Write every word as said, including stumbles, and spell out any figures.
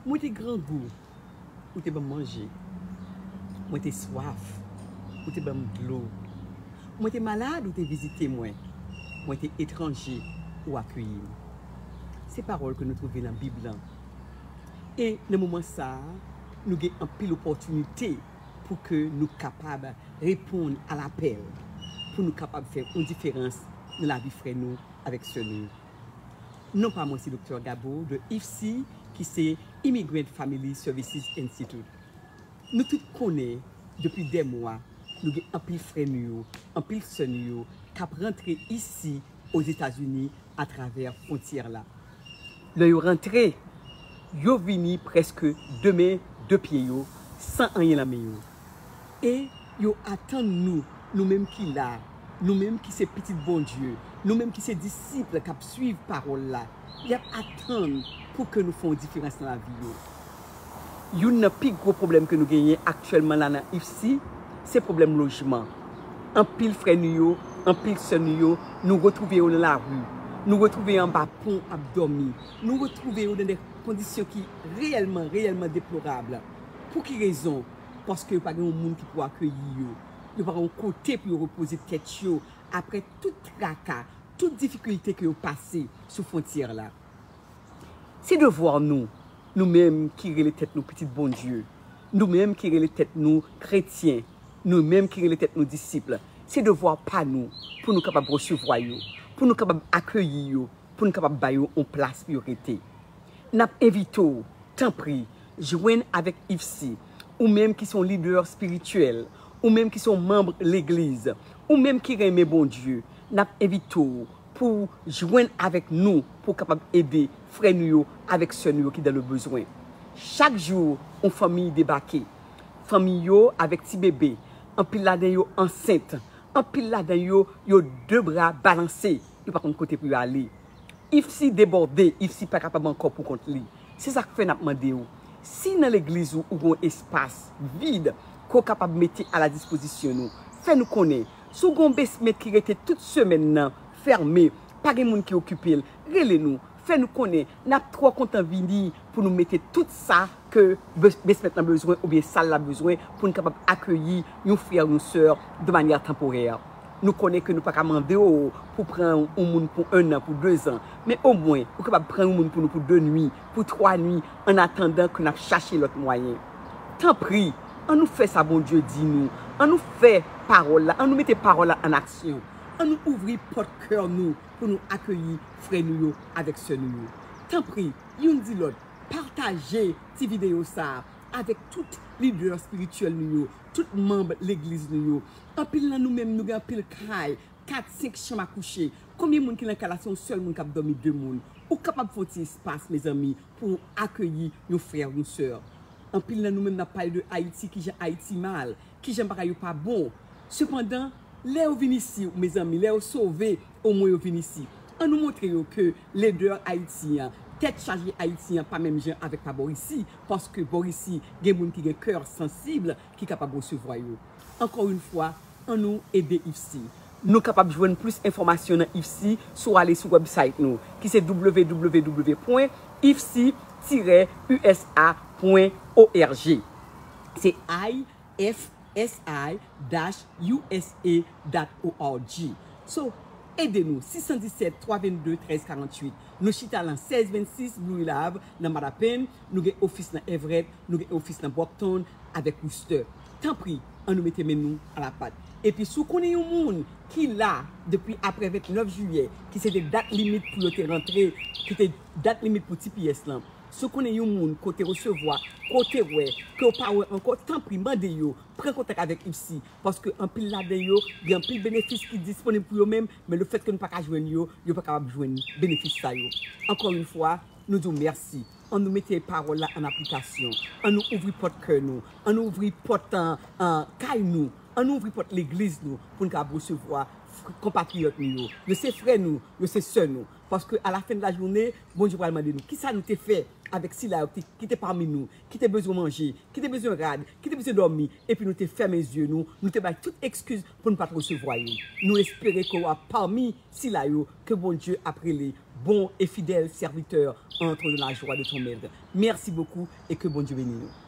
Mwen te grangou, ou te ban m manje. Mwen te swaf, ou te ban m dlo. Mwen te malad, ou te vizite mwen. Mwen te etranje, ou akeyi m. Se pawòl ke nou twouve nan Bib lan. E nan moman sa a, nou gen anpil opòtinite pou ke nou kapab reponn a lapèl, pou nou kapab fè yon diferans nan lavi frè nou avèk sè nou. Non pa mwen se Doktè Gabo de IFSI, ki se Immigrant Family Services Institute. Nou tout konnen, depi dè mwa, nou gen anpil frè nou yo, anpil sè nou yo k ap rantre isi Ozetazini atravè fwontyè la. Lè yo rantre, yo vini prèske de men, de pye yo, san anyen nan men yo. E yo atann nou, nou menm ki la, nou menm ki se pitit Bondye, nou menm ki se disip k ap swiv pawòl la, y ap atann pou ke nou fè yon diferans nan lavi yo. Youn nan pi gwo pwoblèm ke nou genyen aktyèlman la nan IFSI, se pwoblèm lojman. Anpil frè nou yo, anpil sè nou yo, nou retwouve yo nan lari. Nou retwouve yo anba pon ap dòmi. Nou retwouve yo nan de kondisyon ki reyèlman, reyèlman deplorab. Pou ki rezon? Paske yo pa gen yon moun ki pou akeyi yo. Yo pa gen yon kote pou yo repoze tèt yo apre tout traka, tout difikilte ke yo pase sou fwontyè la. Se devwa nou, nou menm ki rele tèt nou pitit Bondye, nou menm ki rele tèt nou kretyen, nou menm ki rele tèt nou disip, se devwa pa nou pou nou kapab resevwa yo, pou nou kapab akeyi yo, pou nou kapab ba yo yon plas pou yo rete. N ap envite w, tanpri, jwenn avèk IFSI, ou menm ki se yon lidè espirityèl, ou menm ki se yon manm legliz, ou menm ki renmen Bondye, n ap envite w pou w jwenn avèk nou pou w kapab ede frè nou yo avèk sè nou yo ki dans le besoin. Chak jou, yon fanmi debake. Fanmi yo avèk ti bebe, anpil ladan yo ansent, anpil ladan yo, yo de bra balanse, yo pa konn kote pou yo ale. IFSI debòde, IFSI pa kapab ankò pou kont li. Se sa k fè n ap mande w, si nan legliz ou, ou gen yon espas vid ke w kapab mete a la dispozisyon nou, fè nou konnen. Si w gen yon basement ki rete tout semèn nan fèmen, pa gen moun ki okipe l, rele nou, fè nou konnen. N ap twò kontan vini pou nou mete tout sa ke bas-, basement lan bezwen oubyen sal la bezwen pou n kapab akeyi yon frè, yon sè de manyè tanporè. Nou konnen ke nou pa ka mande w pou pran yon moun pou en an, pou de zan, men omwen ou kapab pran yon moun pou nou pou de nwi, pou twa nwi, an atandan ke n ap chache lòt mwayen. Tanpri, ann nou fè sa Bondye di nou, ann nou fè pawòl la, ann nou mete pawòl la an aksyon, ann nou ouvri pòt kè nou pou nou akeyi frè nou yo avèk sè nou yo. Tanpri, youn di lòt, pataje ti videyo sa a avèk tout lidè espirityèl nou yo, tout manm legliz nou yo. Anpil nan nou menm, nou gen anpil kay, kat, senk chanm a kouche. Konbyen moun ki nan kay la, se yon sèl moun k ap dòmi de moun? Ou kapab fè yon ti espas, mezanmi, pou w akeyi yon frè, yon sè. Anpil nan nou menm, n ap pale de Ayiti, kijan Ayiti mal, kijan bagay yo pa bon. Sepandan, lè yo vin isi, mezanmi, lè yo sove, omwen yo vin isi. Ann nou montre yo ke ledè Ayiti an, tèt chaje Ayiti an pa menm jan avèk pa bò isi, paske bò isi gen moun ki gen kè sansib ki kapab resevwa yo. Ankò yon fwa, ann nou ede IFSI. Nou kapab jwenn plis enfòmasyon nan IFSI si w ale sou website nou, ki se w w w pwen ifsi tirè u s a pwen o r g. Se I F S I dash U S A dot org. So, ede nou, sis san disèt, twa vennde, trèz karanntuit. Nou chita lan sèz vennsis Blue Hill Ave, nan Mattapan. Nou gen ofis nan Everett, nou gen ofis nan Brockton, avèk Worcester. Tanpri, ann nou mete men nou a la pat. Epi, si w konnen yon moun ki la depi apre vennèf jiyè, ki se te dat limit pou yo te rantre, ki te dat limit pou T P S lan, si w konnen yon moun ke w te resevwa, ke w te wè, ke w pa wè ankò, tanpri, mande yo, pran kontak avèk IFSI, paske anpil ladan yo, gen anpil benefis ki disponib pou yo menm, men lefètke nou pa ka jwenn yo, yo pa kapab jwenn benefis sa yo. Ankò yon fwa, nou di w mèsi. Ann nou mete pawòl la an aplikasyon. Ann nou ouvri pòt kè nou. Ann nou ouvri pòt, ah, ah, kay nou. Ann nou ouvri pòt legliz nou pou n kapab resevwa konpatriyòt nou yo. Yo se frè nou, yo se sè nou. Paske a la fen de la jounen, Bondye pral mande nou, kisa nou te fè avèk sila yo ki, ki te pami nou, ki te bezwen manje, ki te bezwen rad, ki te bezwen dòmi, epi nou te fèmen zye nou, nou te bay tout ekskiz pou nou pa t resevwa yo. Nou espere ke w ap pami sila yo ke Bondye ap rele bon e fidèl sèvitè, entre dans la joie de ton maître. Merci beaucoup et que Bondye beni nou.